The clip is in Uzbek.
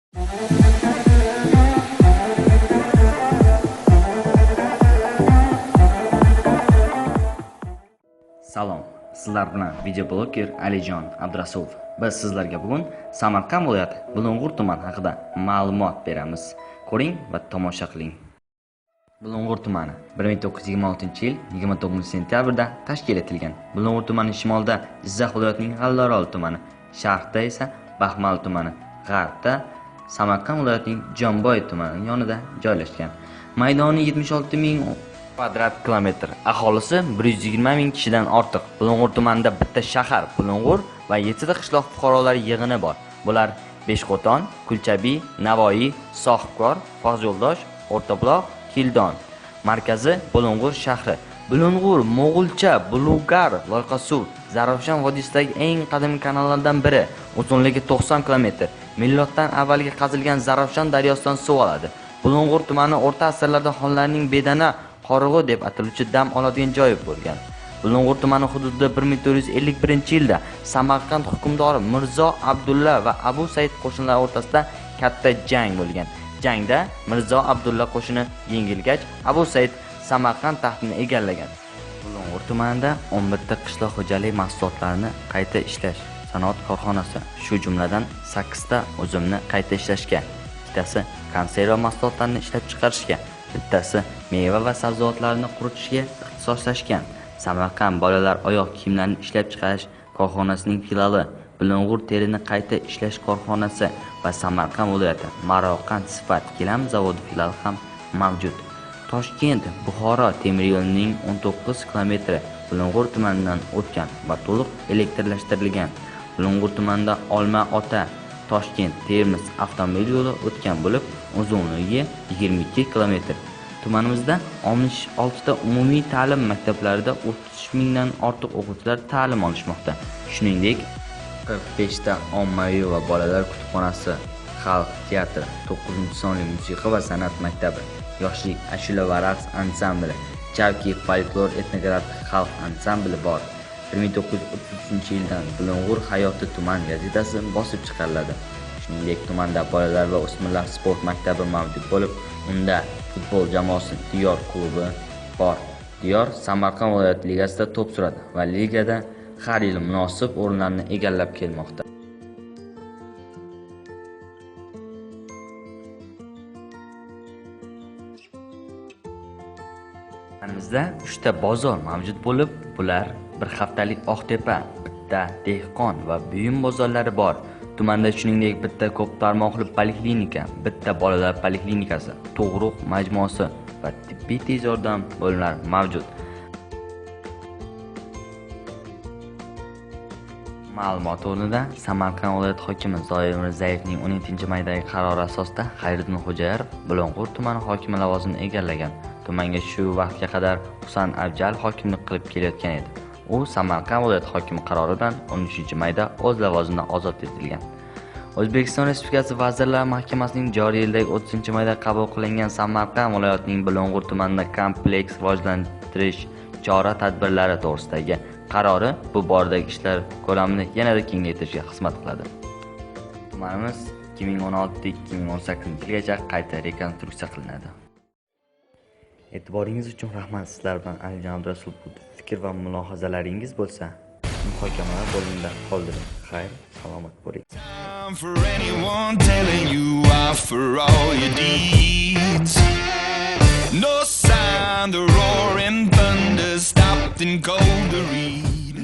Salom, sizlar bilan videobloger Alijon Abdurasulov. Biz sizlarga bugun Samarqand viloyati Bulung'ur tumani haqida ma'lumot beramiz. Ko'ring va tomosha qiling. Bulung'ur tumani 1926-yil 29 sentyabrda tashkil etilgan. Bulung'ur tumani shimolda Jizzax viloyatining G'allaorol tumani, sharqda esa Baxmal tumani, g'arbda Samarqand viloyatining Jomboy tumani yonida joylashgan. Maydoni 76 ming kvadrat kilometr, aholisi 120 ming kishidan ortiq. Bulung'ur tumanida bitta shahar Bulung'ur va 7 ta qishloq fuqarolar yig'ini bor. Bular: Beshqo'ton, Kulchabiy, Navoiy, Sohibkor, Fozyo'ldosh, O'rtabuloq, Kildon. Markazi Bulung'ur shahri. Bulung'ur mo'g'ulcha Bulugar loyqasuv, Zarafshon vodiysidagi eng qadimgi kanallardan biri, uzunligi 90 kilometr. Miloddan avvalgi qazilgan Zarafshon daryosidan suv oladi. Bulung'ur tumani o'rta asrlarda xonlarning bedana qorig'i deb ataluvchi dam oladigan joyi bo'lgan. Bulung'ur tumani hududida 1451-yilda Samarqand hukmdori Mirzo Abdulla va Abu Said qo'shinlari o'rtasida katta jang bo'lgan. Jangda Mirzo Abdulla qo'shini yengilgach, Abu Said Samarqand taxtini egallagan. Bulung'ur tumanida 11 ta qishloq xo'jalik mahsulotlarini qayta ishlash sanoat korxonasi, shu jumladan 8 ta uzumni qayta ishlashga, ikkitasi konserva mahsulotlarini ishlab chiqarishga, bittasi meva va sabzavotlarni quritishga ixtisoslashgan. Samarqand bolalar oyoq kiyimlarini ishlab chiqarish korxonasining filiali, Bulung'ur terini qayta ishlash korxonasi va Samarqand viloyati Maroqand sifat gilam zavodi filiali ham mavjud. Toshkent Buxoro temir yo'lining 19 kilometri Bulung'ur tumanidan o'tgan va to'liq elektrlashtirilgan. Bulung'ur tumanida Olma Ota Toshkent Termiz avtomobil yo'li o'tgan bo'lib, uzunligi 22 kilometr. Tumanimizda 66 ta umumiy ta'lim maktablarida 30 mingdan ortiq o'quvchilar ta'lim olishmoqda. Shuningdek, 45 ta ommaviy va bolalar kutubxonasi, xalq teatri, 9 sonli musiqa va san'at maktabi, Yoshlik ashula va raqs ansambli, Chavki folklor etnografik xalq ansambli bor. 1933-yildan Bulung'ur hayoti tuman gazetasi bosib chiqariladi. Shuningdek, tumanda bolalar va o'smirlar sport maktabi mavjud bo'lib, unda futbol jamoasi Diyor klubi bor. Diyor Samarqand viloyat ligasida to'p suradi va ligada har yili munosib o'rinlarni egallab kelmoqda. Tumanimizda uchta bozor mavjud bo'lib, bular bir haftalik Oqtepa, bitta dehqon va buyum bozorlari bor. Tumanda shuningdek bitta ko'p tarmoqli poliklinika, bitta bolalar poliklinikasi, tug'ruq majmuasi va tibbiy tez yordam bo'limlari mavjud. Ma'lumot o'rnida, Samarqand viloyati hokimi Zoir Mirzayevning 17 maydagi qarori asosida Xayriddin Xo'jayarov Bulung'ur tumani hokimi lavozimini egallagan. Tumanga shu vaqtga qadar Husan Abjal hokimlik qilib kelayotgan edi. U Samarqand viloyati hokimi qarori bilan 13 mayda o'z lavozimidan ozod etilgan. O'zbekiston Respublikasi Vazirlar Mahkamasining joriy yildagi 30 mayda qabul qilingan Samarqand viloyatining Bulung'ur tumanida kompleks rivojlantirish chora tadbirlari to'g'risidagi qarori bu boradagi ishlar ko'lamini yanada kengaytirishga xizmat qiladi. Tumanimiz 2016-2018 yilgacha qayta rekonstruksiya qilinadi. E'tiboringiz uchun rahmat. Sizlar bilan Alijon Abdurasulov bo'ldi. Fikr va mulohazalaringiz bo'lsa, muhokamalar bo'limida qoldiring. Xayr, salomat bo'ling. Time for anyone telling you off for all your deeds. No sign the roaring thunder stopped in cold to read.